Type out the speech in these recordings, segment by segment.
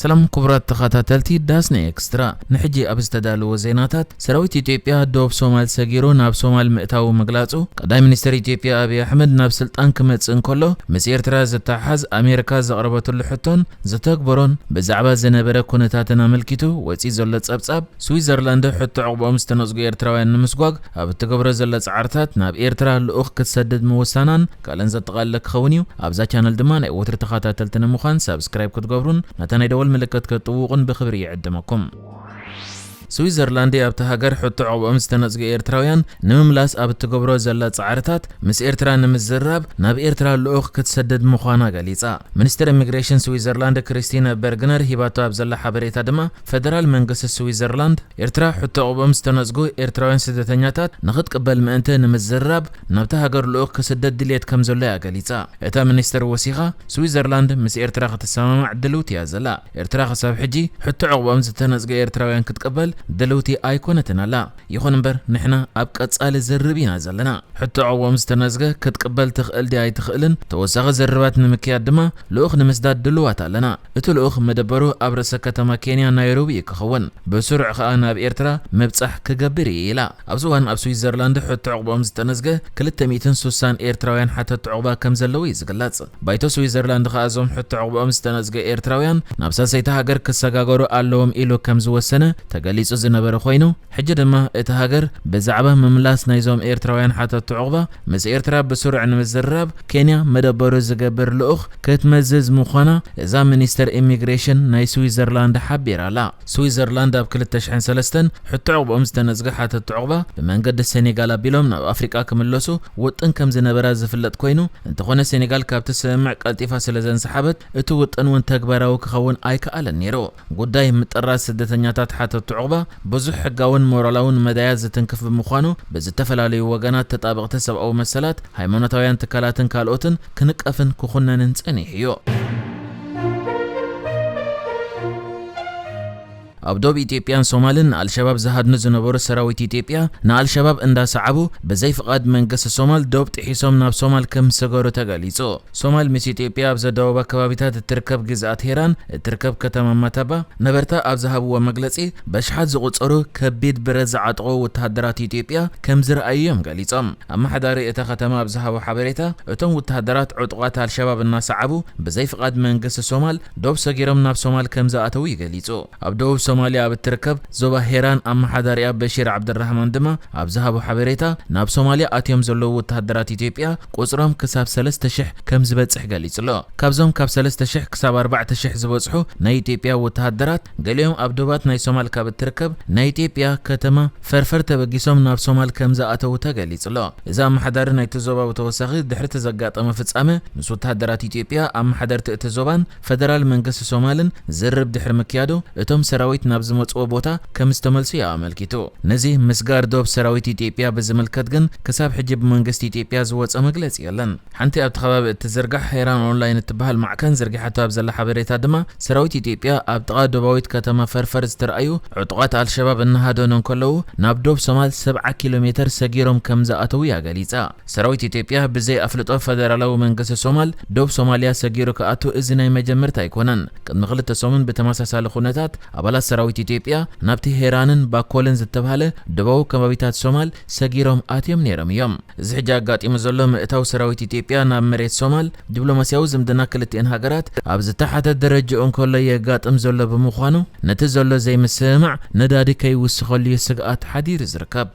ሰላም ክቡራት ተኸታተልቲ ዳስና ኤክስትራ፣ ንሕጂ ኣብ ዝተዳለወ ዜናታት፣ ሰራዊት ኢትዮጵያ ዶብ ሶማል ሰጊሩ ናብ ሶማል ምእታዉ ምግላጹ፣ ቀዳማይ ሚኒስትር ኢትዮጵያ ኣብይ ኣሕመድ ናብ ስልጣን ክመጽእ እንከሎ ምስ ኤርትራ ዝተሓሓዝ ኣሜሪካ ዘቕረበትሉ ሕቶን ዝተግበሮን ብዛዕባ ዝነበረ ኩነታትን ኣመልኪቱ ወጺኡ ዘሎ ጸብጻብ፣ ስዊዘርላንድ ሕቶ ዕቑቦም ዝተነጽጉ ኤርትራውያን ንምስጓግ ኣብ እትገብሮ ዘላ ጻዕርታት ናብ ኤርትራ ልኡኽ ክትሰድድ ምውሳናን ካልእን ዘጠቓለለ ክኸውን እዩ። ኣብዛ ቻነል ድማ ናይ ወትሪ ተኸታተልቲ ንምዃን ሳብስክራይብ ክትገብሩን ነታ ናይ ደወል ምልክት ክትጥውቑን ብኽብሪ ይዕድመኩም። ስዊዘርላንድ ኣብታ ሃገር ሕቶ ዕቑቦም ዝተነጽጉ ኤርትራውያን ንምምላስ ኣብ እትገብሮ ዘላ ጻዕርታት ምስ ኤርትራ ንምዝራብ ናብ ኤርትራ ልኡኽ ክትሰድድ ምዃና ገሊጻ። ሚኒስትር ኢሚግሬሽን ስዊዘርላንድ ክሪስቲነ በርግነር ሂባቶ ኣብ ዘላ ሓበሬታ ድማ፣ ፈደራል መንግስቲ ስዊዘርላንድ ኤርትራ ሕቶ ዕቑቦም ዝተነጽጉ ኤርትራውያን ስደተኛታት ንኽትቅበል ምእንቲ ንምዝራብ ናብታ ሃገር ልኡኽ ክስደድ ድልየት ከም ዘሎ እያ ገሊጻ። እታ ሚኒስትር ወሲኻ፣ ስዊዘርላንድ ምስ ኤርትራ ክትሰማማዕ ድልውቲ እያ ዘላ። ኤርትራ ክሳብ ሕጂ ሕቶ ዕቑቦም ዝተነጽገ ኤርትራውያን ክትቅበል ድልውቲ ኣይኮነትን ኣላ። ይኹን እምበር ንሕና ኣብ ቀጻሊ ዝርብ ኢና ዘለና። ሕቶ ዕቑቦም ዝተነጽገ ክትቅበል ትኽእል ድያ ኣይትኽእልን ተወሳኺ ዝርርባት ንምክያድ ድማ ልኡኽ ንምስዳድ ድልዋት ኣለና። እቲ ልኡኽ መደበሩ ኣብ ርእሰ ከተማ ኬንያ ናይሮቢ እዩ ክኸውን። ብስሩዕ ከኣ ናብ ኤርትራ ምብጻሕ ክገብር እዩ ኢላ። ኣብዚ እዋን ኣብ ስዊዘርላንድ ሕቶ ዕቑቦም ዝተነጽገ ክልተ ሚእትን ስሳን ኤርትራውያን ሓተቲ ዕቑባ ከም ዘለዉ እዩ ዝግለጽ። ባይቶ ስዊዘርላንድ ከኣ እዞም ሕቶ ዕቑቦም ዝተነጽገ ኤርትራውያን ናብ ሳልሰይቲ ሃገር ክሰጋገሩ ኣለዎም ኢሉ ከም ዝወሰነ ተገሊጹ ዝነበረ ኮይኑ፣ ሕጂ ድማ እታ ሃገር ብዛዕባ ምምላስ ናይዞም ኤርትራውያን ሓተቲ ዕቑባ ምስ ኤርትራ ብስሩዕ ንምዝርራብ ኬንያ መደበሩ ዝገብር ልኡኽ ክትመዝዝ ምዃና እዛ ሚኒስተር ኢሚግሬሽን ናይ ስዊዘርላንድ ሓቢራ ኣላ። ስዊዘርላንድ ኣብ ክልተ ሽሕን ሰለስተን ሕቶ ዕቑቦም ዝተነጽገ ሓተቲ ዕቑባ ብመንገዲ ሴኔጋል ኣቢሎም ናብ ኣፍሪቃ ክምለሱ ውጥን ከም ዝነበራ ዝፍለጥ ኮይኑ፣ እንተኾነ ሴኔጋል ካብቲ ስምምዕ ቀልጢፋ ስለ ዘንሰሓበት እቲ ውጥን እውን ተግባራዊ ክኸውን ኣይከኣለን ነይሩ። ጉዳይ ምጥራዝ ስደተኛታት ሓተቲ ዕቑባ ብዙሕ ሕጋውን ሞራላውን መዳያት ዝትንክፍ ብምዃኑ፣ ብዝተፈላለዩ ወገናት ተጣበቕቲ ሰብኣዊ መሰላት፣ ሃይማኖታውያን ትካላትን ካልኦትን ክንቀፍን ክኹነንን ጸኒሑ እዩ። ኣብ ዶብ ኢትዮጵያን ሶማልን ንኣልሸባብ ዝሃድኑ ዝነበሩ ሰራዊት ኢትዮጵያ፣ ንኣልሸባብ እንዳሰዓቡ ብዘይ ፍቓድ መንግስቲ ሶማል ዶብ ጥሒሶም ናብ ሶማል ከም ዝሰገሩ ተገሊጹ። ሶማል ምስ ኢትዮጵያ ኣብ ዘደባባ ከባቢታት እትርከብ ግዝኣት ሄራን እትርከብ ከተማ ማታባ ነበርታ ኣብ ዝሃብዎ መግለጺ፣ በሽሓት ዝቑጸሩ ከቢድ ብረት ዝዓጠቑ ወተሃደራት ኢትዮጵያ ከም ዝረኣዩ እዮም ገሊጾም። ኣመሓዳሪ እታ ከተማ ኣብ ዝሃቦ ሓበሬታ፣ እቶም ወተሃደራት ዕጡቓት ኣልሸባብ እናሰዓቡ ብዘይ ፍቓድ መንግስቲ ሶማል ዶብ ሰጊሮም ናብ ሶማል ከም ዝኣተዉ እዩ ገሊጹ። ኣብ ደቡብ ሶማልያ ኣብ እትርከብ ዞባ ሄራን ኣመሓዳሪኣ በሺር ዓብደራህማን ድማ ኣብ ዝሃቦ ሓበሬታ፣ ናብ ሶማልያ ኣትዮም ዘለዉ ወተሃደራት ኢትዮጵያ ቁጽሮም ክሳብ ሰለስተ ሽሕ ከም ዝበጽሕ ገሊጹ ኣሎ። ካብዞም ካብ ሰለስተ ሽሕ ክሳብ ኣርባዕተ ሽሕ ዝበጽሑ ናይ ኢትዮጵያ ወተሃደራት፣ ገሊኦም ኣብ ዶባት ናይ ሶማል ካብ እትርከብ ናይ ኢትዮጵያ ከተማ ፈርፈር ተበጊሶም ናብ ሶማል ከም ዝኣተዉ ተገሊጹ ኣሎ። እዚ ኣመሓዳሪ ናይቲ ዞባ ብተወሳኺ፣ ድሕሪ እቲ ዘጋጠመ ፍጻመ ምስ ወተሃደራት ኢትዮጵያ፣ ኣመሓደርቲ እቲ ዞባን ፈደራል መንግስቲ ሶማልን ዝርብ ድሕሪ ምክያዱ፣ እቶም ሰራዊት ናብ ዝመጽዎ ቦታ ከም ዝተመልሱ እዩ ኣመልኪቱ። ነዚ ምስጋር ዶብ ሰራዊት ኢትዮጵያ ብዝምልከት ግን ክሳብ ሕጂ ብመንግስቲ ኢትዮጵያ ዝወጸ መግለጺ የለን። ሓንቲ ኣብቲ ከባቢ እትዝርጋሕ ሄራን ኦንላይን እትበሃል ማዕከን ዘርጊሓቶ ኣብ ዘላ ሓበሬታ ድማ፣ ሰራዊት ኢትዮጵያ ኣብ ጥቓ ዶባዊት ከተማ ፈርፈር ዝተረኣዩ ዕጡቓት ኣልሸባብ እናሃደኑ እንከለዉ፣ ናብ ዶብ ሶማል ሰብዓ ኪሎ ሜተር ሰጊሮም ከም ዝኣተዉ እያ ገሊጻ። ሰራዊት ኢትዮጵያ ብዘይ ኣፍልጦ ፈደራላዊ መንግስቲ ሶማል ዶብ ሶማልያ ሰጊሩ ክኣቱ እዚ ናይ መጀመርታ ኣይኮነን። ቅድሚ ክልተ ሰሙን ብተመሳሳሊ ኩነታት ኣባላት ሰራዊት ኢትዮጵያ ናብቲ ሄራንን ባኮልን ዝተባህለ ደቡባዊ ከባቢታት ሶማል ሰጊሮም ኣትዮም ነይሮም እዮም። እዚ ሕጂ ኣጋጢሙ ዘሎ ምእታው ሰራዊት ኢትዮጵያ ናብ መሬት ሶማል፣ ዲፕሎማስያዊ ዝምድና ክልቲኤን ሃገራት ኣብ ዝተሓተ ደረጃኡ እንከሎ የጋጥም ዘሎ ብምዃኑ፣ ነቲ ዘሎ ዘይምስምማዕ ነዳዲ ከይውስኸሉ እዩ ስግኣት ሓዲሩ ዝርከብ።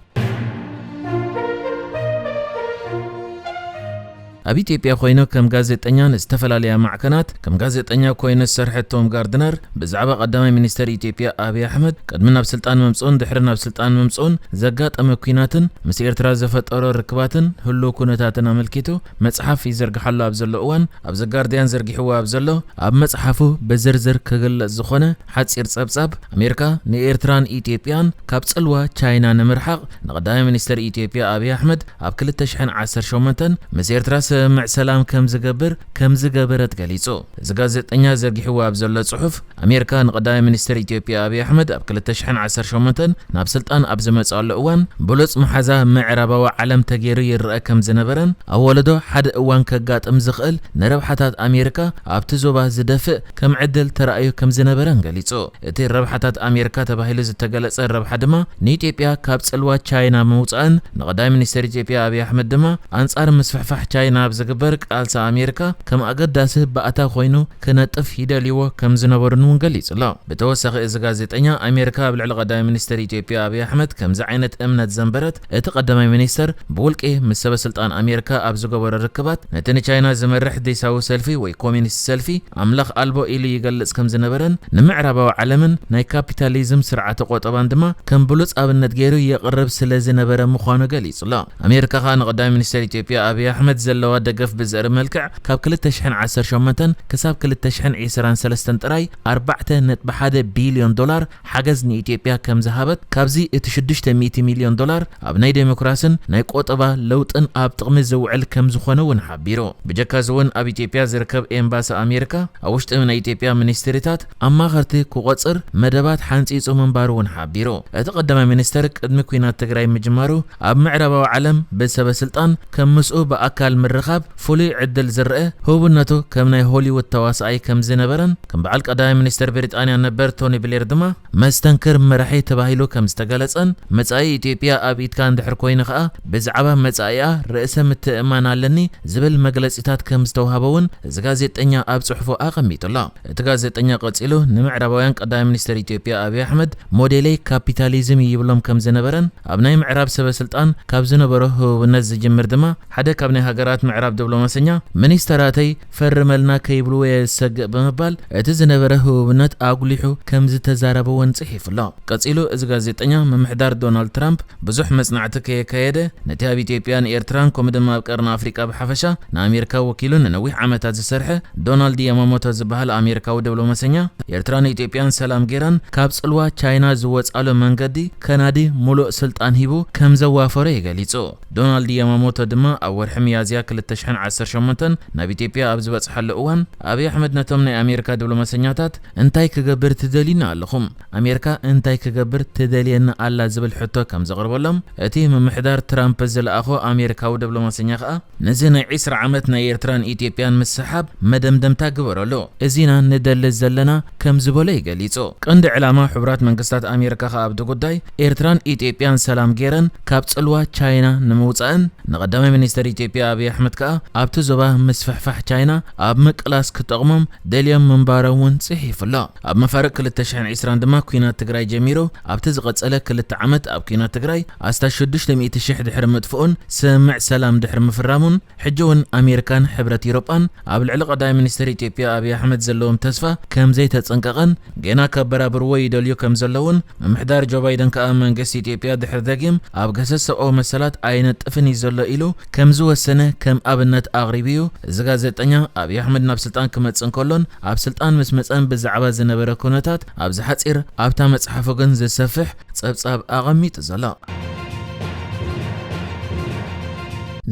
ኣብ ኢትዮጵያ ኮይኑ ከም ጋዜጠኛ ንዝተፈላለያ ማዕከናት ከም ጋዜጠኛ ኮይኑ ዝሰርሐ ቶም ጋርድነር፣ ብዛዕባ ቀዳማይ ሚኒስተር ኢትዮጵያ ኣብይ ኣሕመድ ቅድሚ ናብ ስልጣን ምምጽኡን ድሕሪ ናብ ስልጣን ምምጽኡን ዘጋጠመ ኲናትን ምስ ኤርትራ ዘፈጠሮ ርክባትን ህሉው ኩነታትን ኣመልኪቱ መጽሓፍ ይዘርግሓሉ ኣብ ዘሎ እዋን፣ ኣብዚ ጋርድያን ዘርጊሕዎ ኣብ ዘሎ፣ ኣብ መጽሓፉ ብዝርዝር ክግለጽ ዝኾነ ሓጺር ጸብጻብ፣ ኣሜሪካ ንኤርትራን ኢትዮጵያን ካብ ጽልዋ ቻይና ንምርሓቕ፣ ንቀዳማይ ሚኒስተር ኢትዮጵያ ኣብይ ኣሕመድ ኣብ ክልተ ሽሕን ዓሰርተ ሸሞንተን ምስ ኤርትራ ስምምዕ ሰላም ከም ዝገብር ከም ዝገበረት ገሊጹ። እዚ ጋዜጠኛ ዘርጊሕዎ ኣብ ዘሎ ጽሑፍ፣ ኣሜሪካ ንቀዳማይ ሚኒስትር ኢትዮጵያ ኣብይ ኣሕመድ ኣብ ክልተ ሽሕን ዓሰርተ ሸሞንተን ናብ ስልጣን ኣብ ዝመጽኣሉ እዋን ብሉጽ መሓዛ ምዕራባዊ ዓለም ተገይሩ ይረአ ከም ዝነበረን ኣብ ወለዶ ሓደ እዋን ከጋጥም ዝኽእል ንረብሓታት ኣሜሪካ ኣብቲ ዞባ ዝደፍእ ከም ዕድል ተራእዩ ከም ዝነበረን ገሊጹ። እቲ ረብሓታት ኣሜሪካ ተባሂሉ ዝተገለጸ ረብሓ ድማ ንኢትዮጵያ ካብ ጽልዋ ቻይና ምውጻእን ንቀዳማይ ሚኒስትር ኢትዮጵያ ኣብይ ኣሕመድ ድማ ኣንጻር ምስፍሕፋሕ ቻይና ኣብ ዝግበር ቃልሲ ኣሜሪካ ከም ኣገዳሲ ባእታ ኮይኑ ክነጥፍ ይደልይዎ ከም ዝነበሩን እውን ገሊጹ ኣሎ። ብተወሳኺ እዚ ጋዜጠኛ ኣሜሪካ ኣብ ልዕሊ ቀዳማይ ሚኒስትር ኢትዮጵያ ኣብይ ኣሕመድ ከምዚ ዓይነት እምነት ዘንበረት እቲ ቀዳማይ ሚኒስትር ብውልቂ ምስ ሰበ ስልጣን ኣሜሪካ ኣብ ዝገበሮ ርክባት ነቲ ንቻይና ዝመርሕ ዴሳዊ ሰልፊ ወይ ኮሚኒስት ሰልፊ ኣምላኽ ኣልቦ ኢሉ ይገልጽ ከም ዝነበረን ንምዕራባዊ ዓለምን ናይ ካፒታሊዝም ስርዓተ ቆጠባን ድማ ከም ብሉጽ ኣብነት ገይሩ የቕርብ ስለ ዝነበረ ምዃኑ ገሊጹ ኣሎ። ኣሜሪካ ከኣ ንቀዳማይ ሚኒስትር ኢትዮጵያ ኣብይ ኣሕመድ ዘለዋ ደገፍ ብዘርኢ መልክዕ ካብ ክልተ ሽሕን ዓሰርተ ሸሞንተን ክሳብ ክልተ ሽሕን ዕስራን ሰለስተን ጥራይ ኣርባዕተ ነጥቢ ሓደ ቢልዮን ዶላር ሓገዝ ንኢትዮጵያ ከም ዝሃበት፣ ካብዚ እቲ ሽዱሽተ ሚእቲ ሚልዮን ዶላር ኣብ ናይ ዴሞክራስን ናይ ቆጠባ ለውጥን ኣብ ጥቕሚ ዝውዕል ከም ዝኾነ እውን ሓቢሩ። ብጀካዚ እውን ኣብ ኢትዮጵያ ዝርከብ ኤምባሲ ኣሜሪካ ኣብ ውሽጢ ናይ ኢትዮጵያ ሚኒስትሪታት ኣማኸርቲ ክቆጽር መደባት ሓንጺጹ ምንባሩ እውን ሓቢሩ። እቲ ቀዳማይ ሚኒስትር ቅድሚ ኲናት ትግራይ ምጅማሩ ኣብ ምዕራባዊ ዓለም ብሰበ ስልጣን ከም ምስኡ ብኣካል ምርኻብ ፍሉይ ዕድል ዝረአ ህቡብነቱ ከም ናይ ሆሊውድ ተዋሳኣይ ከም ዝነበረን ከም በዓል ቀዳማይ ሚኒስትር ብሪጣንያ ነበር ቶኒ ብሌር ድማ መስተንክር መራሒ ተባሂሉ ከም ዝተገለጸን መጻኢ ኢትዮጵያ ኣብ ኢድካ እንድሕር ኮይኑ ከኣ ብዛዕባ መጻኢኣ ርእሰ ምትእምማን ኣለኒ ዝብል መግለጺታት ከም ዝተዋህበ እውን እዚ ጋዜጠኛ ኣብ ጽሑፉ ኣቐሚጡ ኣሎ። እቲ ጋዜጠኛ ቀጺሉ ንምዕራባውያን ቀዳማይ ሚኒስትር ኢትዮጵያ ኣብይ ኣሕመድ ሞዴለይ ካፒታሊዝም ይብሎም ከም ዝነበረን ኣብ ናይ ምዕራብ ሰበ ስልጣን ካብ ዝነበሮ ህቡብነት ዝጅምር ድማ ሓደ ካብ ናይ ሃገራት ምዕራብ ዲፕሎማሰኛ ሚኒስተራተይ ፈርመልና ከይብልዎ እየ ዝሰግእ ብምባል እቲ ዝነበረ ህቡብነት ኣጉሊሑ ከም ዝተዛረበ እውን ጽሒፉ ኣሎ። ቀጺሉ እዚ ጋዜጠኛ ምምሕዳር ዶናልድ ትራምፕ ብዙሕ መጽናዕቲ ከየካየደ ነቲ ኣብ ኢትዮጵያን ኤርትራን ከምኡ ድማ ኣብ ቀርኒ ኣፍሪቃ ብሓፈሻ ንኣሜሪካ ወኪሉ ንነዊሕ ዓመታት ዝሰርሐ ዶናልድ ያማሞቶ ዝበሃል ኣሜሪካዊ ዲፕሎማሰኛ ኤርትራን ኢትዮጵያን ሰላም ጌረን ካብ ጽልዋ ቻይና ዝወጻሉ መንገዲ ከናዲ ሙሉእ ስልጣን ሂቡ ከም ዘዋፈሮ እዩ ገሊጹ። ዶናልድ ያማሞቶ ድማ ኣብ ወርሒ ሚያዝያ ክልተ ሽሕን ዓሰርተ ሸሞንተን ናብ ኢትዮጵያ ኣብ ዝበጽሓሉ እዋን ኣብይ ኣሕመድ ነቶም ናይ ኣሜሪካ ዲፕሎማሰኛታት እንታይ ክገብር ትደልዩኒ ኣለኹም? ኣሜሪካ እንታይ ክገብር ትደልየኒ ኣላ ዝብል ሕቶ ከም ዘቕርበሎም እቲ ምምሕዳር ትራምፕ ዝለኣኾ ኣሜሪካዊ ዲፕሎማሰኛ ከኣ ነዚ ናይ ዕስራ ዓመት ናይ ኤርትራን ኢትዮጵያን ምስሓብ መደምደምታ ግበረሉ። እዚና ንደሊ ዘለና ከም ዝበሎ እዩ ገሊጹ። ቀንዲ ዕላማ ሕቡራት መንግስታት ኣሜሪካ ከኣ ኣብቲ ጉዳይ ኤርትራን ኢትዮጵያን ሰላም ጌረን ካብ ጽልዋ ቻይና ንምውጻእን ንቀዳማይ ሚኒስተር ኢትዮጵያ ኣብይ ኣሕመድ ከኣ ኣብቲ ዞባ ምስፍሕፋሕ ቻይና ኣብ ምቅላስ ክጠቕሞም ደልዮም ምንባሮም እውን ጽሒፉ ኣሎ። ኣብ መፋርቕ ክልተ ሽሕን ዕስራን ድማ ኲናት ትግራይ ጀሚሩ ኣብቲ ዝቐጸለ ክልተ ዓመት ኣብ ኲናት ትግራይ ኣስታት ሽዱሽተ ሚእቲ ሽሕ ድሕሪ ምጥፍኡን ስምምዕ ሰላም ድሕሪ ምፍራሙን ሕጂ እውን ኣሜሪካን ሕብረት ኢሮጳን ኣብ ልዕሊ ቀዳማይ ሚኒስትር ኢትዮጵያ ኣብይ ኣሕመድ ዘለዎም ተስፋ ከም ዘይተጸንቀቐን ገና ከበራብርዎ ይደልዩ ከም ዘለውን ምምሕዳር ጆ ባይደን ከኣ መንግስቲ ኢትዮጵያ ድሕሪ ደጊም ኣብ ገሰሰኦ መሰላት ኣይነጥፍን እዩ ዘሎ ኢሉ ከም ዝወሰነ ከም ኣብነት ኣቕሪቡ እዩ። እዚ ጋዜጠኛ ኣብይ ኣሕመድ ናብ ስልጣን ክመጽእ እንከሎን ኣብ ስልጣን ምስ መጸን ብዛዕባ ዝነበረ ኩነታት ኣብዚ ሓጺር ኣብታ መጽሓፉ ግን ዝሰፍሕ ጸብጻብ ኣቐሚጡ ዘሎ።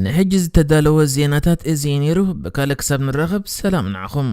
ንሕጂ ዝተዳለወ ዜናታት እዚ እዩ ነይሩ። ብካልእ ክሳብ ንራኸብ ሰላም ንዓኹም።